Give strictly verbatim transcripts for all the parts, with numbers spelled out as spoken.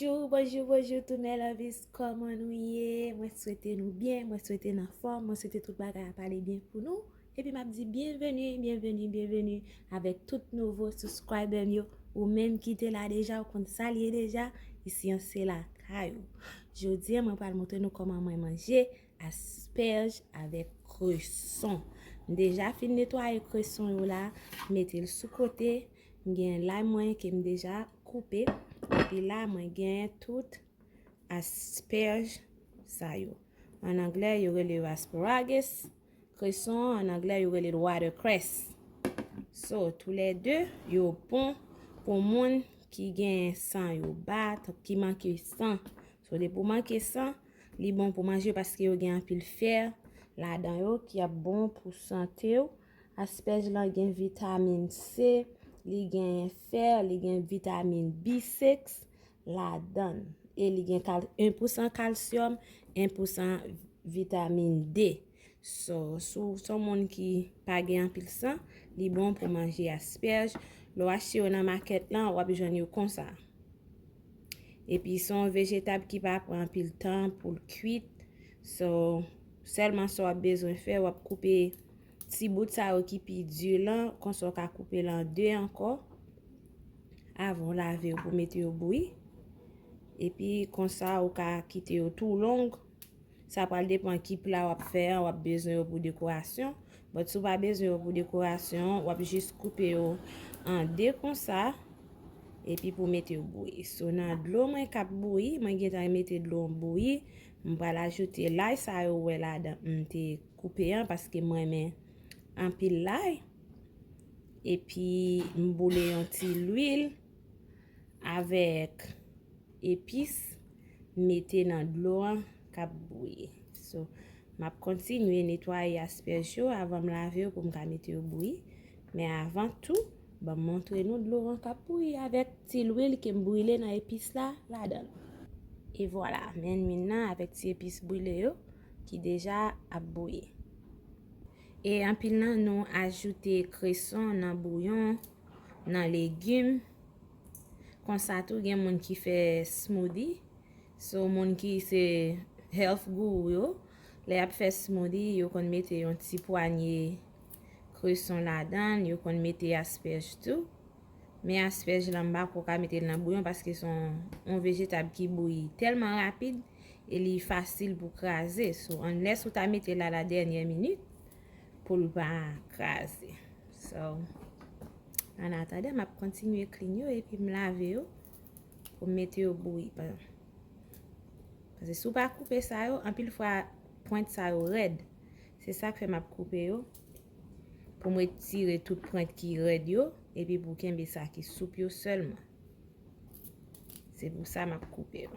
Bonjou, bonjou, bonjou tout mes lovies, kòman nou ye? Mwen swete nou byen, mwen swete n anfòm, mwen swete tout bagay ap ale byen pou nou. Epi m ap di byenveni, byenveni, byenveni avèk tout nouvo subscriber m yo. Ou menm ki te la deja, ou konn sa l ye deja, isi an se lakay ou. Jodi a, mwen pral montre nou kòman mwen manje aspèj avèk kreson. M deja fin netwaye kreson yo la, mete l sou kote. M gen lay mwen ke m deja koupe. Epi la, mwen gen tout aspèj sa yo. An anglè, yo rele yo asparagus. Kreson, an anglè, yo rele l watercress. So, toulède, yo bon pou moun ki gen san yo ba, ki manke san. So, depi w manke san, li bon pou manje paske yo gen anpil fè ladan yo ki ap bon pou sante w. Aspèj lan gen vitamin C, li gen fè, li gen vitamin B six ladan l. E li gen kal-, en pousan kalsyòm, en pousan vitamin D. So, si w se yon moun ki pa gen anpil san, li bon pou manje aspèj. Lè w achte yo nan makèt lan, w ap jwenn yo konsa. Epi se yon vejetab ki pa pran anpil tan pou l kwit. So, sèlman sa w ap bezwen fè, w ap koupe ti bout sa yo ki pi di lan, konsa w ka koupe l an de ankò. Avan w lave yo pou mete yo bouyi. Epi konsa ou ka kite yo tou long. Sa pral depann ki pla w ap fè an, w ap bezwen yo pou dekorasyon. But si w pa bezwen yo pou dekorasyon, w ap jis koupe yo an de konsa. Epi pou mete yo bouyi. So, nan dlo mwen k ap bouyi, mwen gentan mete dlo an bouyi. M pral ajoute lay sa yo w wè ladan m te koupe an, paske m renmen anpil lay. Epi m boule yon ti lwil avèk epis, mete nan dlo an k ap bouyi. So, m ap kontinye netwaye aspèj yo avan m lave yo pou m ka mete yo bouyi. Men avan tou, ban m montre nou dlo an k ap bouyi avèk ti lwil ke m brile nan epis la ladan l. E vwala, men lwil nan avèk ti epis brile yo ki deja ap bouyi. E anpil nan nou ajoute kreson nan bouyon, nan legim. Konsa tou, gen moun ki fè smoothie. So, moun ki se health guru yo, lè y ap fè smoothie, yo konn mete yon ti pwanye kreson ladan l, yo konn mete aspèj tou. Men aspèj lan, m pa ko ka mete l nan bouyon paske se yon, yon vejetab ki bouyi tèlman rapid e li fasil pou kraze. So, unless ou ta mete l a la dènyè minit pou l pa kraze. So, an atandan, m ap kontinye clean yo epi m lave yo pou m mete yo bouyi. Pa-, paske si w pa koupe sa yo, anpil fwa pwent sa yo rèd. Se sa k fè m ap koupe yo. Pou m retire tout pwent ki rèd yo, epi pou kenbe sa ki soup yo sèlman. Se pou sa m ap koupe yo.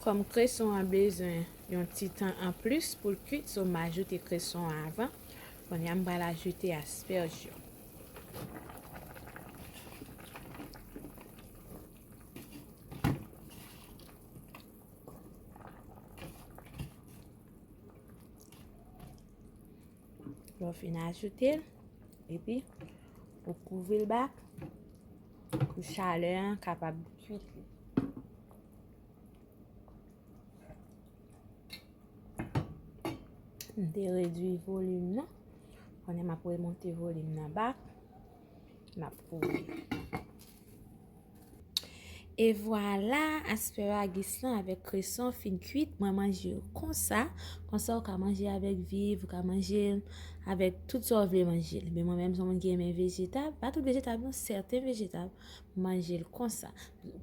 Kòm kreson an bezwen yon ti tan anplis pou l kwit, so m ajoute kreson an avan. Kounye a m pral ajoute aspèj yo. Lè w fin ajoute l, epi ou kouvri l bak pou chalè an kapab kwit li. M te redwi volim nan. Kounye a m ap remonte volim nan bak. M ap kouvri. E vwala, asparagus lan avèk kreson fin kwit. Mwen manje yo konsa. Konsa, ou ka manje avèk viv, ou ka manje l avèk tout sa w vle manje l. Men mwen menm, se yon moun ki renmen vejetab. Pa tout vejetab, non, sèten vejetab, m manje l konsa.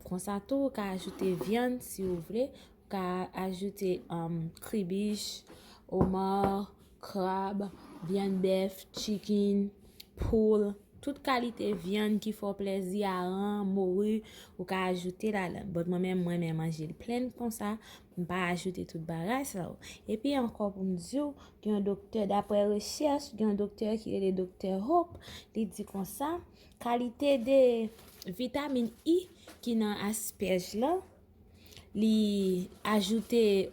Konsa tou, ou ka ajoute vyann si w vle. Ou ka ajoute, um, kribich, omar, krab, vyann bèf, chicken, poul, tout kalite vyann ki fè w plèzi, aran, mori, ou ka ajoute ladan. But mwen menm, mwen renmen manje l plen konsa, m pa ajoute tout bagay sa yo. Epi ankò pou m di w, gen yon doktè, daprè rechèch, gen yon doktè ki rele Doktè Hope, li di konsa, kalite de vitamin E ki nan aspèj lan, li ajoute